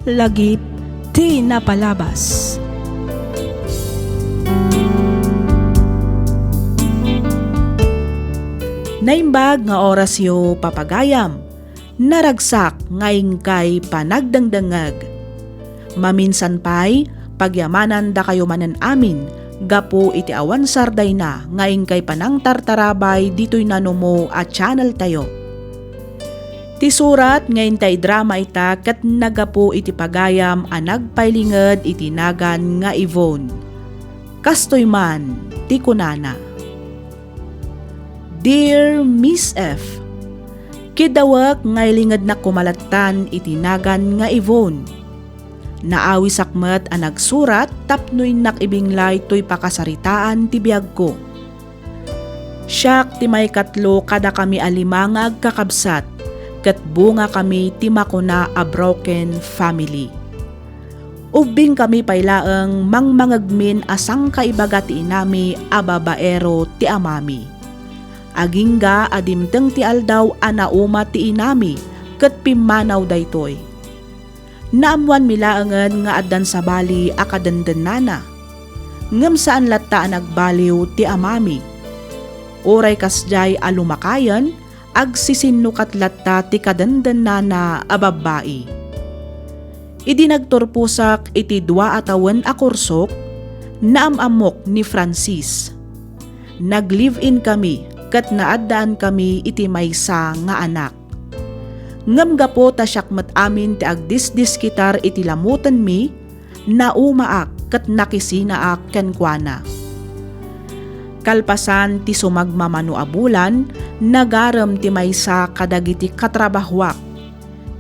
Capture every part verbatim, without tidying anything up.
Lagip ti napalabas. Naimbag nga orasyo, papagayam. Naragsak nga inkay panagdengdengngeg. Maminsan pay, pagyamanandakayo manen amin gapu iti awan sardayna nga inkay panangtartarabay ditoy nanumo a channeltayo. Ti surat nga inta idrama ita ket naggapu iti pagayam a nagpailinged iti nagan nga Yvonne. Kastoy man ti kunana, "Dear Miss F, kidawek nga ilingednak koma lattan iti nagan nga Yvonne. Naawisak met a nagsurat tapno innak ibinglay toy pakasaritaan ti biagko. Siak ti maikatlo kadakami a lima nga agkakabsat, ket bungakami ti makuna a broken family. Ubbingkami pay laeng mangmangegmin a sangkaibaga ti inami a babaero ti amami. Agingga a dimteng ti aldaw a nauma ti inami ket pimmanaw daytoy. Naammoanmi laengen nga addan sabali a kadendennana, ngem saan latta a nagbaliw ti amami. Uray kasdiay a lumakayen, agsisinnukat latta ti kadendennana a babbai. Idi nagturposak iti dua a tawen a kursok, naam-ammok ni Francis. Nag-live-in kami ket naaddaan kami iti maysa nga anak. Ngem gapu ta siak met amin ti agdisdiskitar iti lamutenmi, naumaak ket nakisinaak kenkuana. Kalpasan ti sumagmamano a bulan, nagarem ti maysa kadagiti katrabahoak,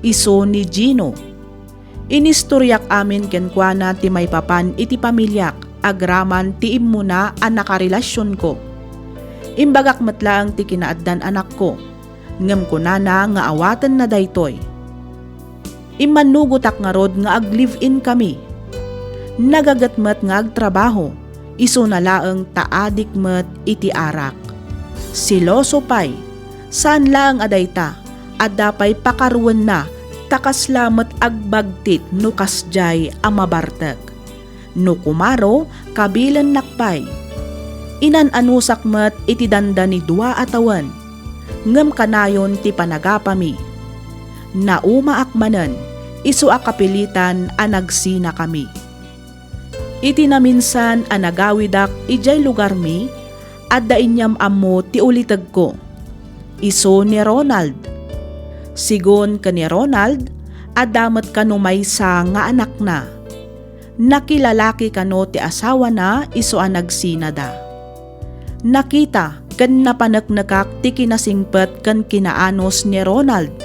isu ni Gino. Inistoriak amin kenkuana ti maipapan iti pamiliak agraman ti immuna a nakarelasionko. Imbagak met laeng ti kinaaddan anakko, ngem kunana nga awatenna daytoy. Immannugotak ngarud nga ag-live-in kami. Nagaget met nga agtrabaho, isuna laeng ta adik met iti arak. Seloso pay, saan laeng a dayta, adda pay pakaruenna ta kasla met agbagtit no kasdiay a mabartek. No kumaro, kabilennak pay. Inan-anusak met iti dandani dua a tawen, ngem kanayon ti panagapami. Naumaak manen, isu a kapilitan a nagsinakami. Iti naminsan a nagawidak idiay lugarmi, adda inyam-ammo ti ulitegko. Isu ni Ronald. Sigun ken ni Ronald, adda met kano maysa nga anakna. Nakilalaki kano ti asawana isu a nagsinada. Nakita ken napaneknekak ti kinasingpet ken kinaanus ni Ronald.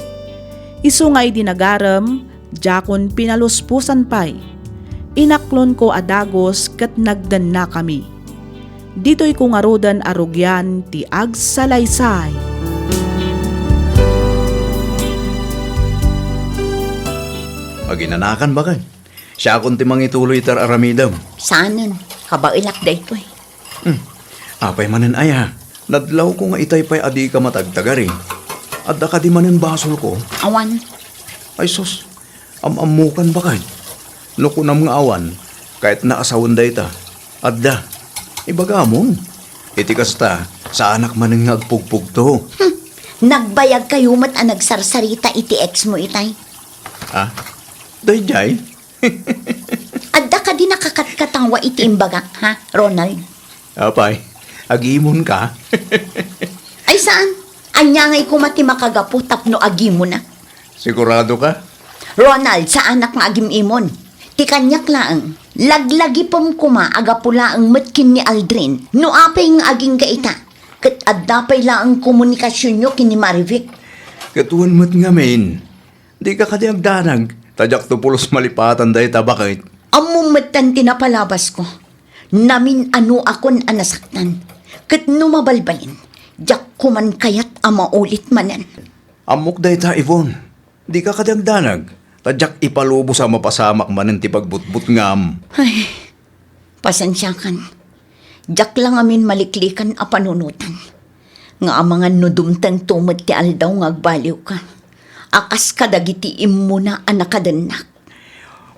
Isu nga idi nagarem, diakon pinalusposan pay. Inaklonko a dagus ket nagdennakami. Ditoyko ngaruden a rugian ti agsalaysay. Aginanakan, baket. Siakon ti mangituloy iti ar-aramidem. Saanen, kabaelak daytoy. Hmm. Apay manen aya? Nadlawko nga itay pay a dika matagtagari. Adda kadi manen basolko? Awan. Ay sus, am-ammokan, baket. No kunam nga awan, kayatna a sawen dayta. Adda, ibagamon. Iti kasta, saanak manen nga agpugpugto. Hmm. Nagbayagkayo met a nagsarsarita iti ex mo itay. Ha? Daydiay? Adda kadi nakakatkatangwa iti imbagak, ha, Ronald? Apay, agimonka? Ay, saan? Ania ngay koma ti makagapu tapno agimona? Sigurado ka? Ronald, saanak nga agim-imon. Ti kaniak laeng, laglagipem koma a gapu laeng met ken ni Aldrin no apay nga agingga ita, ket adda pay laeng komunikasionyo ken ni Marivic. Ket wen met ngamin, dika kadi agdanag, ta diakto pulos malipatan dayta, baket. Ammom metten ti napalabasko. Namin-anoakon a nasaktan, ket no mabalbalin, diak koman kayat a maulit manen. Ammok dayta, Yvonne. Dika kadi agdanag, ta diak ipalubos a mapasamak manen ti pagbutbutngam. Ay, pasensiakan. Diak la ngamin maliklikan a panunotan. Nga amangan no dumtengto met ti aldaw nga agbaliwka, a kas kadagiti immuna a nakadennak.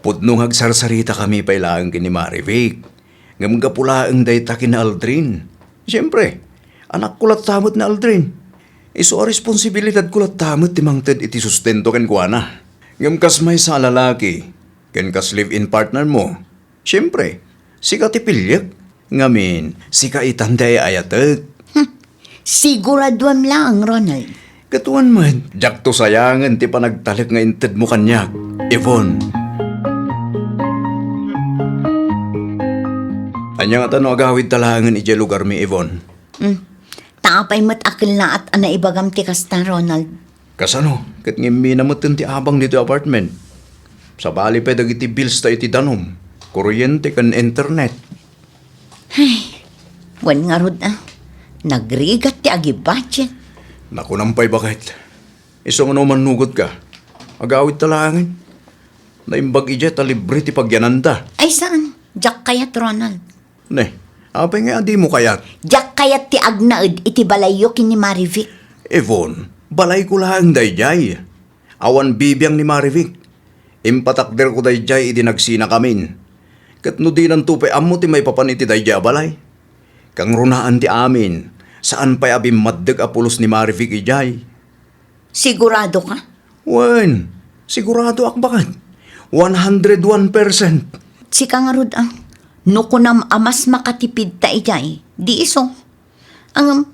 Pudno nga agsarsaritakami pay laeng ken ni Marivic. Ngem gapu laeng dayta ken ni Aldrin. Siempre, anakko latta met ni Aldrin. Isu a responsibilidadko latta met ti mangted iti sustento kenkuana. Ngem kas maysa a lalaki, ken kas live-in partner mo, siempre, sika ti piliek. Ngamin, sika itan ti ay-ayatek. Hmm. Siguraduem laeng, Ronald. Ket wen met, diakto sayangen ti panagtalek nga intedmo kaniak, Yvonne. Ania ngata no agawidta laengen idiay lugarmi, Yvonne? Hmm. Ta apay met a kellaat a naibagam ti kasta, Ronald? Kasano? Ket ngimmina metten ti abang ditoy apartment. Sabali pay dagiti bills ta iti danum, kuryente ken internet. Ay, wen ngarud a, nagrigat ti agi-budget. Nakunam pay baket. Isu nga no mannugotka, agawidta laengen. Naimbag idiay ta libre ti pagyananta. Ay saan, diak kayat, Ronald. Ne, apay nga a dimo kayat? Diak kayat ti agnaed iti balayyo ken ni Marivic. Yvonne, balayko laeng daydiay. Awan bibiang ni Marivic. Impatakderko daydiay idi nagsinakamin. Ket no dinanto pay ammo ti maipapan iti daydiay a balay, kangrunaan ti amin, saan pay a bimmaddeg a pulos ni Marivic idiay. Sigurado ka? Wen, sigurado ak baket. One hundred one percent. Sika ngarud a, no kunam a mas makatipid ta idiay, di isu. Ngem,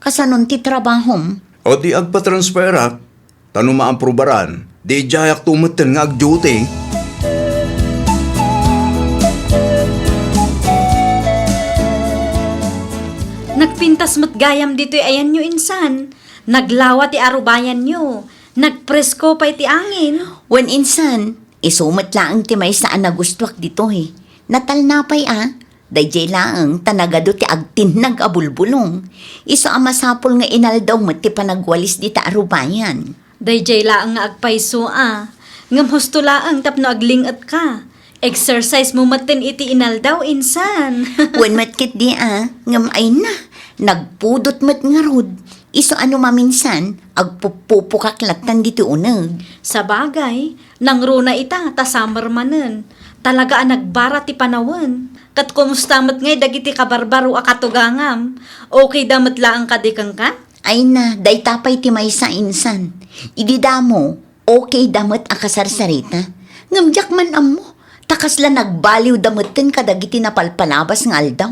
kasanon ti trabahom? O di agpatransferak, ta no maaprubaran, di idiayak tumetten nga agduty. Nagpintas met gayam ditoy ayanyo insan. Naglawa ti arubayanyo. Nagpresko pay ti angin. Wen insan, isu met laeng ti maysa a nagustuak ditoy. Natalna pay a, daydiay laeng ta nagadu ti agtinnag a bulbulong. Isu a masapul nga inaldaw met ti panagwalis dita arubayan. Daydiay laeng nga agpayso a, ngem husto laeng tapno agling-etka. Exercise mo metten iti inaldaw, insan. Wen met ketdi a, ngem ay na, nagpudot met ngarud. Isu a no maminsan, agpuppupokak lattan ditoy uneg. Sabagay, nangruna ita ta summer manen. Talaga a nagbara ti panawen. Ket kumusta met ngay dagiti kabarbaro a katugangam? Okay da met laeng kadi kenka? Ay na, dayta pay ti maysa insan. Idi damo, okay da met a kasarsarita. Ngem diak man ammo, ta kasla nagbaliw da metten kadagiti napalpalabas nga aldaw.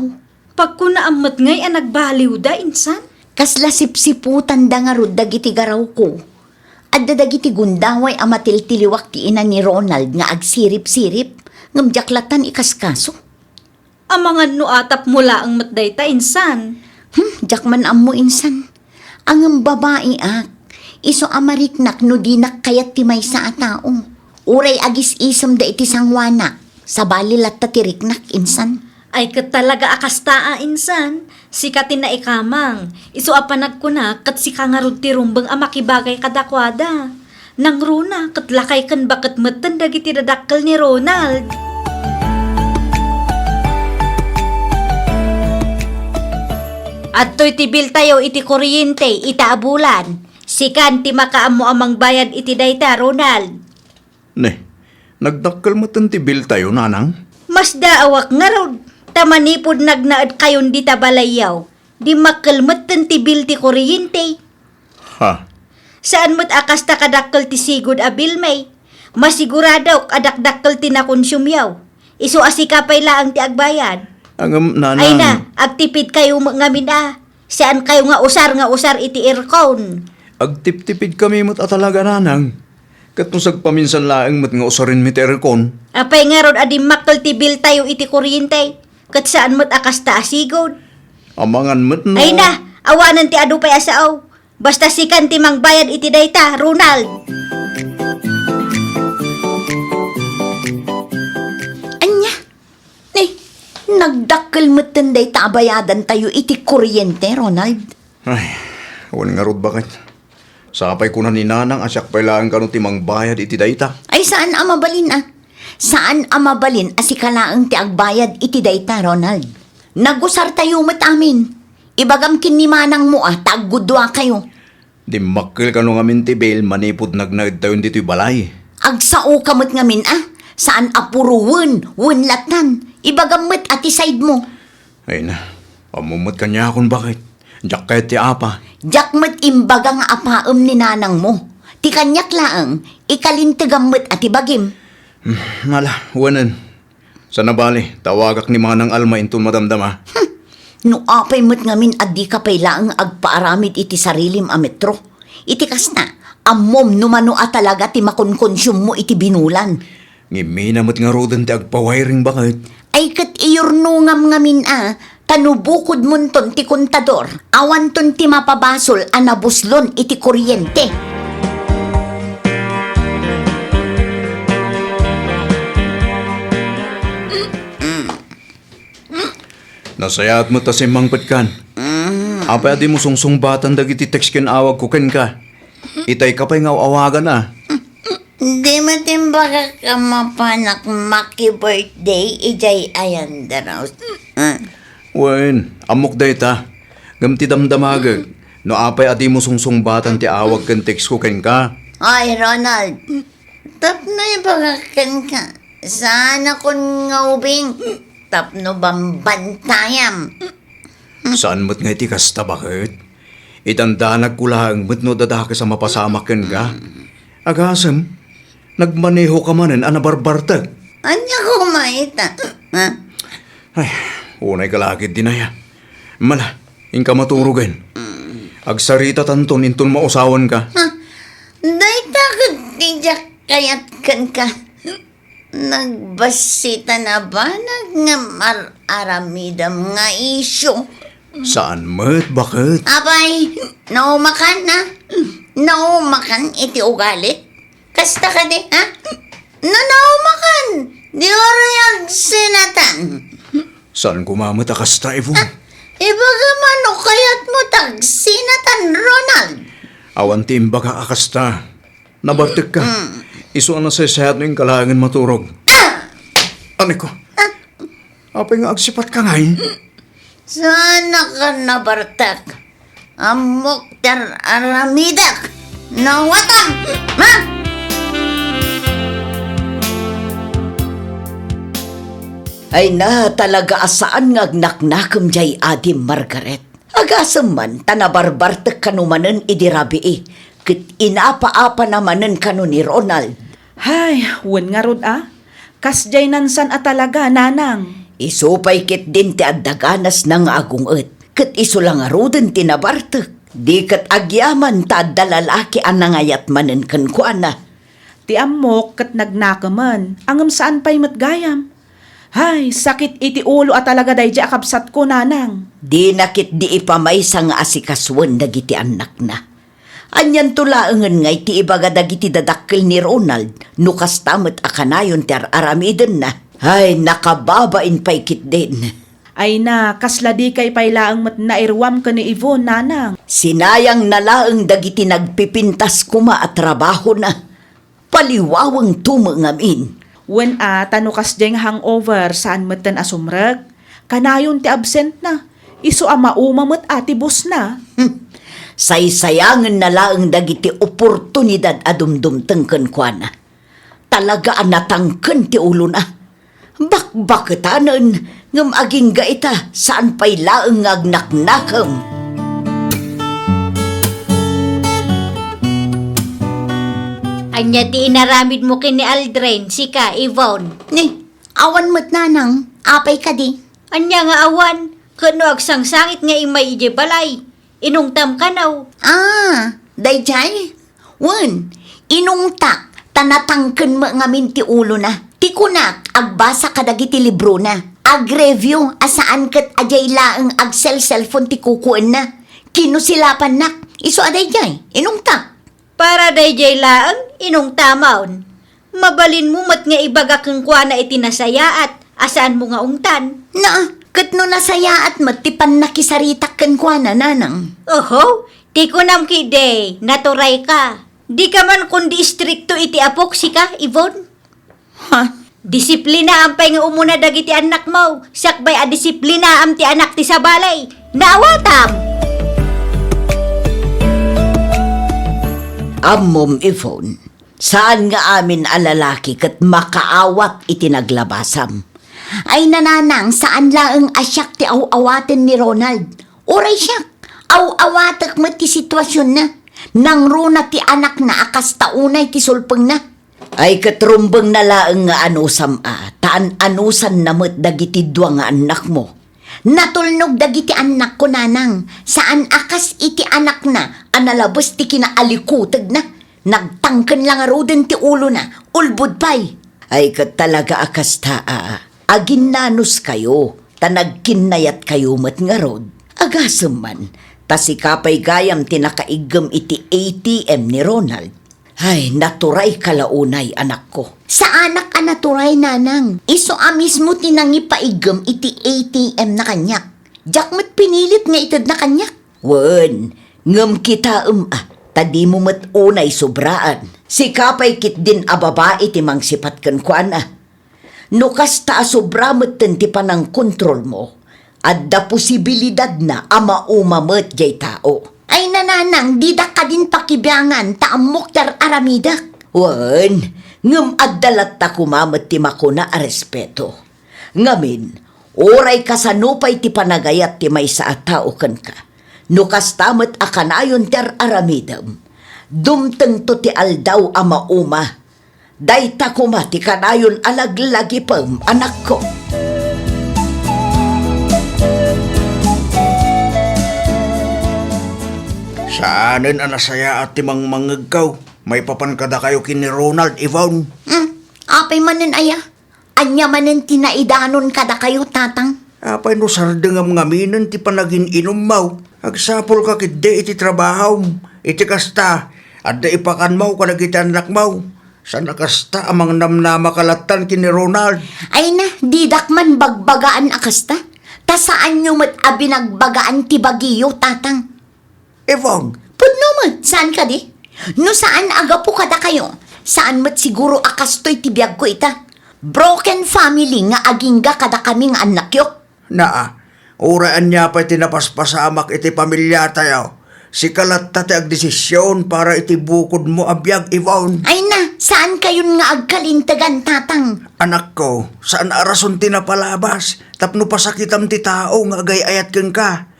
Pagkunaam met ngay a nagbaliwda, insan? Kasla sipsiputanda ngarud dagiti garawko. Adda dagiti gundaway a matiltiliwak ti ina ni Ronald nga agsirip-sirip, ngem diak lattan ikaskaso. Amangan no atapmo laeng met dayta, insan. Hmm, diak man ammo, insan. Ngem babaiak, isu a mariknak no dinak kayat ti maysa a tao. Uray agis-isemda iti sanguanak, sabali latta ti riknak, insan. Ay, ket talaga a kasta a, insan. Sika ti naikamang. Isu a panagkunak, ket sika ngarud ti rumbeng a makibagay kadakuada. Nangruna, ket lakay ken baket metten dagiti dadakkel ni Ronald. Adtoy ti biltayo iti kuryente ita a bulan. Sikan ti makaammo a mangbayad iti dayta, Ronald. Ne, nagdakkel metten ti biltayo, nanang? Masdaawak ngarud, ta manipud nagnaedkayon dita balayyo, dimmakkel metten ti bil ti kuryente. Ha? Saan met a kasta kadakkel ti sigud a bilmi. Masiguradok a dakdakkel ti nakonsumiyo. Isu a sika pay laeng ti agbayad. Ngem, nanang. Ay na, agtipidkayo met ngamin a. Saankayo nga usar nga usar iti aircon. Agtiptipidkami met a talaga, nanang. Ket no sagpaminsan laeng met nga usarenmi ti aircon. Apay ngarud a dimmakkel ti biltayo iti kuryente? Ket saan met a kasta a sigud. Amangan met no. Ay na, awanen ti adu pay a sao. Basta sikan ti mangbayad iti dayta, Ronald. Ania? Ni, nagdakkel metten dayta a bayadantayo iti kuryente, Ronald. Ay, wen ngarud baket. Sapay kuna ni nanang a siak pay laeng kano ti mangbayad iti dayta. Ay, saan a mabalin a. Saan a mabalin a sika laeng ti agbayad iti dayta, Ronald. Nagusartayo met amin. Ibagam ken ni manangmo a ta agguduakayo. Dimmakkel kano ngamin ti bil manipud nagnaedtayon ditoy balay. Agsaoka met ngamin a. Saan a puro wen, wen lattan. Ibagam met a ti side mo. Ay na, ammom met kaniakon, baket. Diak kayat ti apa. Diak met imbaga nga apaem ni nanang mo. Ti kaniak laeng, ikalintegam met a ti bagim. Hmm, ala, wenen. Saan a bale, tawagak ni Manang Alma inton madamdama. Hmm. No apay met ngamin a dika pay laeng agpaaramid iti sarilim a metro. Iti kasta, ammom no mano a talaga ti makonkonsumo iti binulan. Ngimina met ngaruden ti agpa-wiring, baket. Ay ket iyurnongam ngamin a, ta no bukodmonton ti kontador, awanton ti mapabasol a nabuslon iti kuryente. Nasayaat met a simmangpetkan. Mm. Apay a dimo sungsungbatan dagiti text ken awagko kenka? Itay ka pay nga aw-awagan a. Di met imbagak a mapanak maki-birthday idiay Ayandaros. Ah. Wen, ammok dayta. Ngem ti damdamagek, no apay a dimo sungsungbatan ti awag ken textko kenka? Ay, Ronald, tapno ibagak kenka, saanakon nga ubing tapno bambantayam. Saan met nga iti kasta, baket? Idandanagko laeng met no adda dakes a mapasamak kenka. Agasem, nagmanehoka manen a nabarbartek. Ania koma ita? Ha? Ay, unay ka la ketdi, Naya. Mala, inka maturogen. Agsaritatanton inton mausawanka. Ha? Dayta ket ti diak kayat kenka. Nagbassitan a banag ngem ar-aramidem nga isyu. Saan met, baket? Apay, naumakan, ha? Naumakan iti ugalit? Kasta kadi, ha? No naumakan, di uray agsinatan. Saan koma met a kasta, Yvonne? Ah, ibaga man no kayatmo ta agsinatan, Ronald. Awan ti imbagak a kasta. Nabartekka. Mm. Isu a nasaysayat no inka laengen maturog. Ah! Aneko? Ah! Apay nga agsipatka ngay? Saanaka nabartek. Ammok ti ar-aramidek. Nawatam! Ha? Ay na, talaga a saan nga agnaknakem jay adim, Margaret. Agasem man ta nabarbartek kano manen idi rabii, ket inapaapana manen kano ni Ronald. Hay, wen ngarud a. Kasdiay nansan a talaga, nanang. Isu pay ketdin ti adda ganasna nga agung-et, ket isu la ngaruden ti nabartek. Di ket agyaman ta adda lalaki a nangayat manen kenkuana. Ti ammok ket nagnakemen, ngem saan pay met gayam. Hay, sakit iti ulo a talaga daydiay a kabsatko, nanang. Dina ketdi ipamaysa nga asikasuen dagiti annakna. Anianto laengen ngay ti ibaga dagiti dadakkel ni Ronald no kasta met a kanayon ti ar-aramidenna? Hay, nakababain pay ketdin. Ay na, kasla dikay pay laeng met nairuam ken ni Yvonne, nanang. Sinayangna laeng dagiti nagpipintas koma a trabahona. Paliwawengto met ngamin. Wen a, ta no kasdiay nga hangover, saan metten a sumrek? Kanayon ti absentna. Isu a mauma met a ti busna. Hmm. Saysayangenna laeng dagiti oportunidad a dumdumteng kenkuana. Talaga a natangken ti ulona. Bakbaketanen, ngem agingga ita, saan pay laeng nga agnaknakem. Ania ti inaramidmo ken ni Aldrin, sika, Yvonne? Ni, awan met, nanang. Apay kadi? Ania nga awan? Ket no agsangsangit nga immay idiay balay, inungtam kano? Ah, daydiay? Wen, inungtak, ta natangken met ngamin ti ulona. Ti kunak, agbasa kadagiti librona. Agreview a saan ket adiay laeng agselselpon ti kukuenna. Kinusilapannak, isu a daydiay, inungtak. Para daydiay laeng, inungtamon. Mabalinmo met nga ibaga kenkuana iti nasayaat a saanmo nga ungtan. Na, ket no nasayaat met ti pannakisaritak kenkuana, nanang? Oho, ti kunam ketdi, naturay ka. Dika man kundi istrikto iti apok, sika, Yvonne? Ha? Disiplinaam pay nga umuna dagiti annakmo, sakbay a disiplinaam ti anak ti sabali. Naawatam! Ammom, Yvonne, Saan nga amin a lalaki ket makaawat iti naglabasam. Ay, nanang, saan laeng a siak ti aw-awaten ni Ronald. Uray siak, aw-awatek met ti situasionna. Nangruna ti anakna a kasta unay ti sulpengna. Ay, ket rumbengna laeng nga anusam a, ta an-anusanna met dagiti dua nga annakmo. Natulnog dagiti annakko, nanang, saan a kas iti anakna a nalabes ti kinaalikutegna. Nagtangken la ngaruden ti ulona, ulbod pay. Ay, ket talaga a kasta a, aginnanuskayo, ta nagkinnayatkayo met ngarud. Agasem man, ta sika pay gayam ti nakaiggem iti A T M ni Ronald. Ay, naturay ka la unay, anakko. Saanak a naturay, nanang. Isu a mismo ti nangipaiggem iti A T M na kaniak. Diak met pinilit nga itedna kaniak. Wen, ngem kitaem a, ta dimo met unay sobraan. Sika pay ketdin a babai ti mangsipat kenkuana. No kasta a sobra metten ti panangkontrolmo, adda posibilidadna a mauma met jay tao. Ay, nanang, didak kadin pakibiangan ta ammok ti ar-aramidek. Wen, ngem adda latta koma met ti makuna a respeto. Ngamin, uray kasano pay ti panagayat ti maysa a tao kenka, no kasta met a kanayon ti ar-aramidem, dumtengto ti aldaw a mauma. Dayta koma ti kanayon a laglagipem, anakko. Saanen a nasayaat ti mangmangngegko maipapan kadakayo ken ni Ronald, Yvonne. Hmm, apay manen aya? Ania manen ti naidanon kadakayo, tatang? Apay no sardengam ngaminen ti panagin-inummo? Agsapulka ketdi iti trabahom. Iti kasta, adda ipakanmo kadagiti annakmo. Saan a kasta a mangnamnamaka lattan ken ni Ronald. Ay na, didak man bagbagaan a kasta. Ta saanyo met a binagbagaan ti bagiyo, tatang. Yvonne. Pudno met, saan kadi? No saan a gapu kadakayo, saan met siguro a kastoy ti biagko ita. Broken family nga agingga kadakami nga annakyo. Naa, uray ania pay ti napaspasamak iti pamiliatayo, sika latta ti agdesision para iti bukodmo a biag, Yvonne. Ay na, saan kayon nga agkalintegan, tatang? Anakko, saan a rason ti napalabas tapno pasakitam ti tao nga agay-ayat kenka.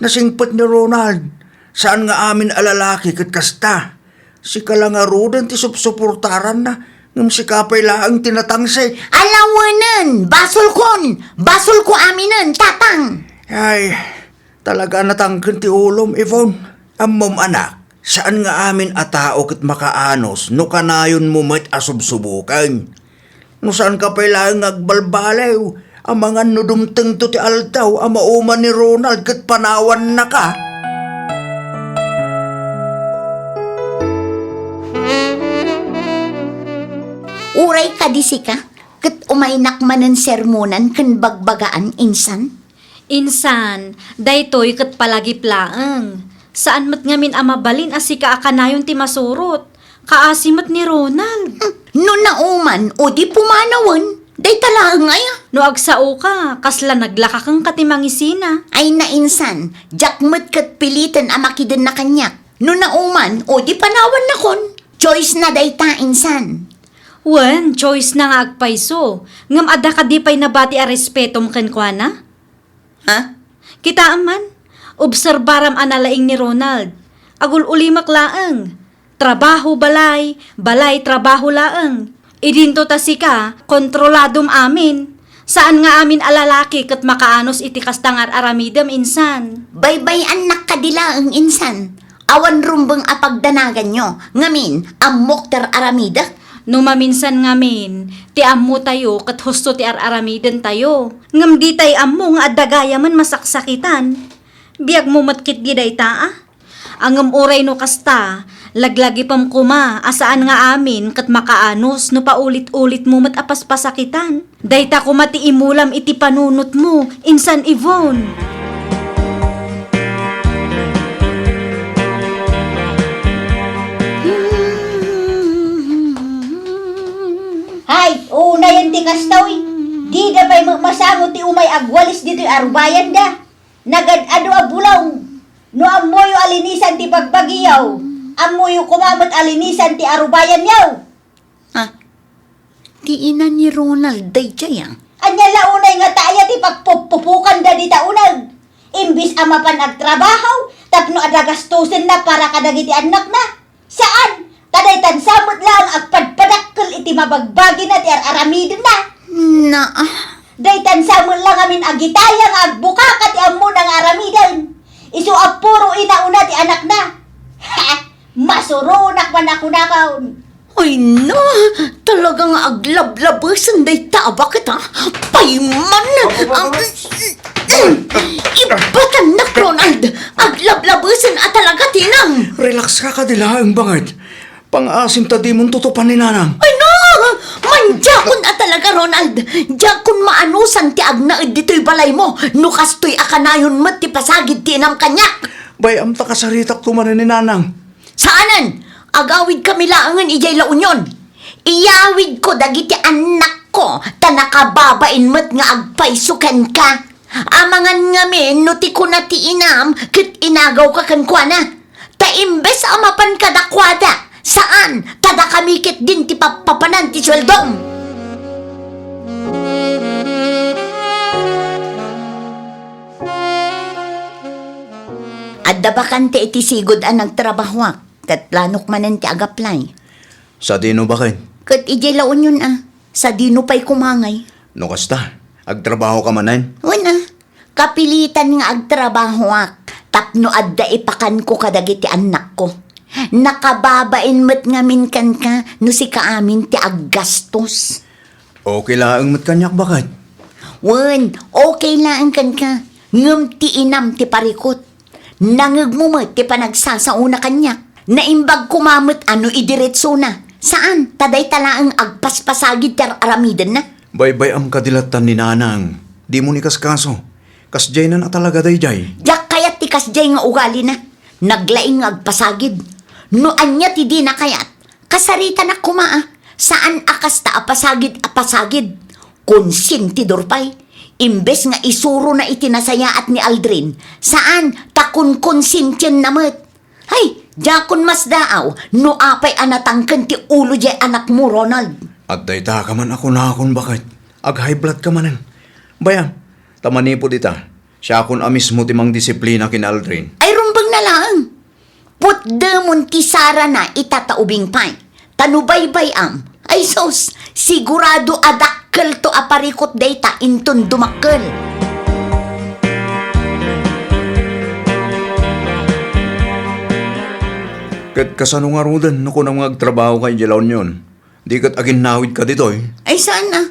Nasingpet ni Ronald. Saan nga amin a lalaki ket kasta. Sika la ngaruden ti supsuportaranna, ngem sika pay laeng ti natangse. Alawenen! Basolkon! Basolko aminen, tatang! Ay, talaga a natangken ti ulom, Yvonne. Ammom, anak, saan nga amin a tao ket makaanus no kanayonmo met a subsuboken. No saanka pay laeng nga agbalbaliw, amangan no dumtengto ti aldaw a mauma ni Ronald ket panawannaka. Uray kadi sika, ket umaynak manen sermonan ken bagbagaan, insan? Insan, daytoy ket palagip laeng. Saan met ngamin a mabalin a sika a kanayon ti masurot. Kaasi met ni Ronald. Hmm, no nauman, o di pumanawen, dayta laeng aya. No agsaoka, kasla naglaka kenka ti mangisina. Ay na, insan, diak met ket piliten a makidenna kaniak. No nauman, o di panawannakon. Choice na dayta, insan. Wen, choice na nga agpayso. Ngem adda kadi pay nabati a respetom kenkuana? Ha? Kitaem man, obserbaram a nalaing ni Ronald. Agul-ulimek laeng. Trabaho, balay, balay, trabaho laeng. Idinto ta sika, kontroladom amin. Saan nga amin a lalaki ket makaanus iti kasta nga ar-aramidem, insan. Baybay-annak kadi laeng, insan. Awan rumbeng a pagdanaganyo. Ngamin, ammok ti ar-aramidek. No maminsan ngamin, ti ammotayo ket husto ti ar-aramidentayo. Ngem ditay ammo nga adda gayamen masaksakitan. Biagmo met ketdi dayta, a? Ngem uray no kasta, laglagipem koma a saan nga amin ket makaanus no paulit-ulitmo met a paspasakitan. Dayta koma ti imulam iti panunotmo, insan Yvonne. Hay, unayen ti kasta, uy. Dida pay met masango ti umay agwalis ditoy arubayanda. Nagad-adu a bulong. No ammoyo a linisan ti bagbagiyo, ammoyo koma met a linisan ti arubayanyo. Ti ina ni Ronald daydiay, a. Ania la unay ngata aya ti pagpuppupokanda dita uneg? Imbes a mapan agtrabaho tapno adda gastusenna para kadagiti annakna. Saan, ta daytan sa met laeng agpadpadakkel iti mabagbagina ti ar-aramidenna. Na, ah. Daytan sa met la ngamin agitaya nga agbukaka ti ammona nga aramiden. Isu a puro inauna ti anakna. Ha! Masuronak man a kunakon. Ay na, talaga nga aglablabesen dayta a baket, ha? Payman! Apo, apo, apo. Ibatannak, Ronald! Aglablabesen a talaga ti inam! Relax ka kadi laeng, baket. Pangaasim ta dimon tutupan ni nanang. Ay na! Mandiakon a talaga, Ronald! Diakon maanusan ti agnaed ditoy balaymo no kastoy a kanayon met ti pasagid ti inam kaniak! Bay-am ta kasaritakto manen ni nanang. Saanen! Agawidkami laengen idiay La Union. Iyawidko dagiti annakko, ta nakababain met nga agpayso kenka. Amangan ngamin no ti kuna ti inam ket inagawka kenkuana. Ta imbes a mapan kadakuada, saan, ta dakami ketdin ti pappapanan ti sueldom. Adda bakante iti sigud a nagtrabahoak. Ket planok manen ti ag-apply. Sadino, baket? Ket idiay La Union a. Sadino pay koma ngay? No kasta, agtrabahoka manen? Wen a. Kapilitan nga agtrabahoak tapno adda ipakanko kadagiti annakko. Nakababain met ngamin kenka no sika amin ti aggastos. Okay laeng met kaniak, baket. Wen, okay laeng kenka, ngem ti inam ti parikut. Nangegmo met ti panagsasaona kaniak. Naimbag koma met a no idiretsona. Saan, ta dayta laeng agpaspasagid ti ar-aramidenna. Baybay-am kadi lattan ni nanang. Dimon ikaskaso. Kasdiaynan a talaga daydiay. Diak kayat ti kasdiay nga ugalina. Naglaing nga agpasagid. No ania ti dina kayat, kasaritanak koma a. Saan a kasta a pasagid a pasagid. Konsentidor pay. Imbes nga isurona iti nasayaat ni Aldrin, saan, ta konkonsentienna met. Hay, diakon masdaaw no apay a natangken ti ulo diay anakmo, Ronald. Adda ita ka man a kunakon, baket. Ag-high blood ka manen. Bay-am, ta manipud ita, siakon a mismo ti mangdisiplina ken Aldrin. Ay, rumbeng na laeng. Putdemon ti sarana ita ta ubing pay. Ta no baybay-am, ay sus, sigurado a dakkelto a parikut dayta inton dumakkel. Ket kasano ngaruden no kunam nga agtrabahoka idiay La Union? Di ket aginnawidka ditoy? Ay, saan a?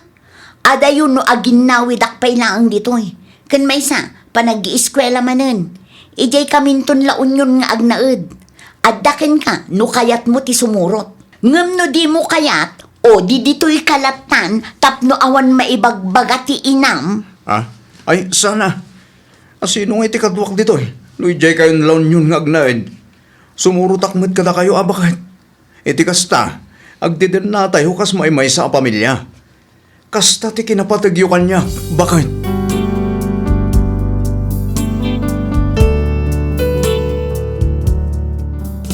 Adayo no aginnawidak pay laeng ditoy. Ken maysa, panag-iiskuela manen. Idiay kaminton La Union nga agnaed. Adda kenka no kayatmo ti sumurot. Ngem no dimo kayat, o di ditoy ka lattan tapno awan maibagbaga ti inam. Ah? Ay, saan a. Asino nga iti kaduak ditoy? No idiay kayon La Union nga agnaed, sumurotak met kadakayo a baket. Iti kasta, agdedennatayo kas maymaysa a pamilia. Kasta ti kinapategyo kaniak, baket.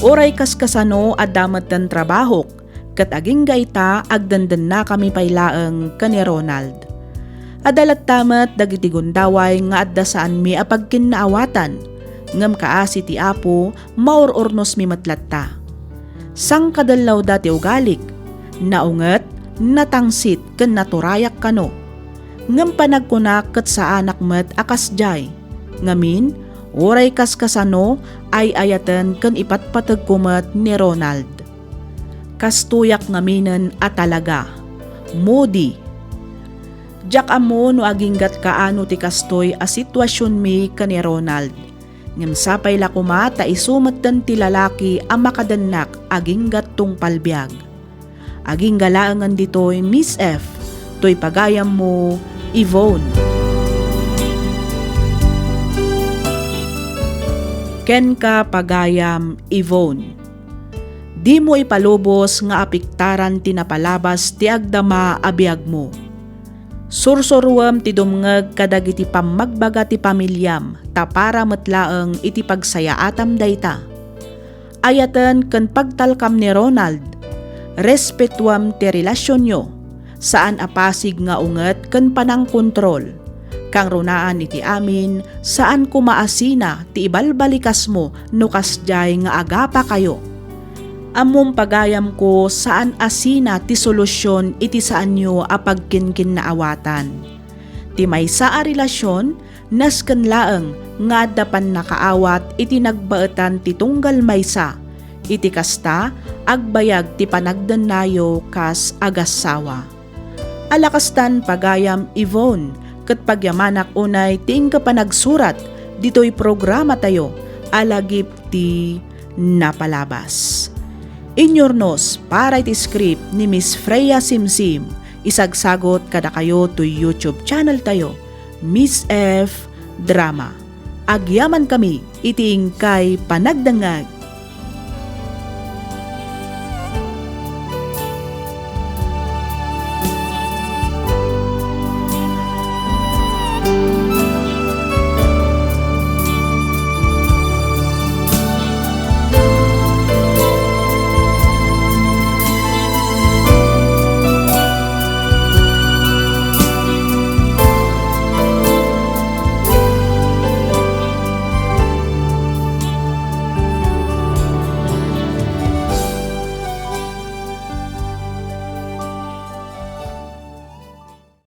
Uray kaskasano, adda metten trabahok, ket agingga ita, agdendennakami pay laeng ken ni Ronald. Adda latta met dagiti gundaway nga adda saanmi a pagkinnaawatan, ngem kaasi ti Apo, maur-urnosmi met latta. Sangkadellawda ti ugalik, naunget, natangsit ken naturayak kano. Ngem panagkunak ket saanak met a kasdiay. Ngamin, uray kaskasano, ay-ayaten ken ipatpategko met ni Ronald. Kastoyak ngaminen a talaga. Moody. Diak ammo no aginggat kaano ti kastoy a situasionmi ken ni Ronald. Ngem sapay la koma ta isu metten ti lalaki a makadennak agingga tungpal biag. Agingga laengen ditoy, Miss F, toy pagayammo, Yvonne. Kenka, pagayam, Yvonne. Dimo ipalubos nga apiktaran ti napalabas ti agdama a biagmo. Sursuruem ti dumngeg kadagiti pammagbaga ti pamiliam ta para met laeng iti pagsayaatam dayta. Ayaten ken pagtalkam ni Ronald. Respetuem ti relasionyo. saan a pasig nga unget ken panangkontrol. Kangrunaan iti amin, saan koma a sina ti ibalbalikasmo no kasdiay nga agapakayo. Ammom, pagayamko, saan a sina ti solusyon iti saanyo a pagkinkinnaawatan. Ti maysa a relasion, nasken laeng nga adda pannakaawat iti nagbaetan ti tunggal maysa. Iti kasta, agbayag ti panagdennayo kas agassawa. Ala kastan, pagayam Yvonne, ket pagyamanak unay ti inka panagsurat ditoy programatayo a Lagip ti Napalabas. Inyurnos para iti script ni Miss Freya Simsim, isagsagot kadakayo toy YouTube channel tayo, Miss F Drama. Agyamankami iti inkay panagdengngeg.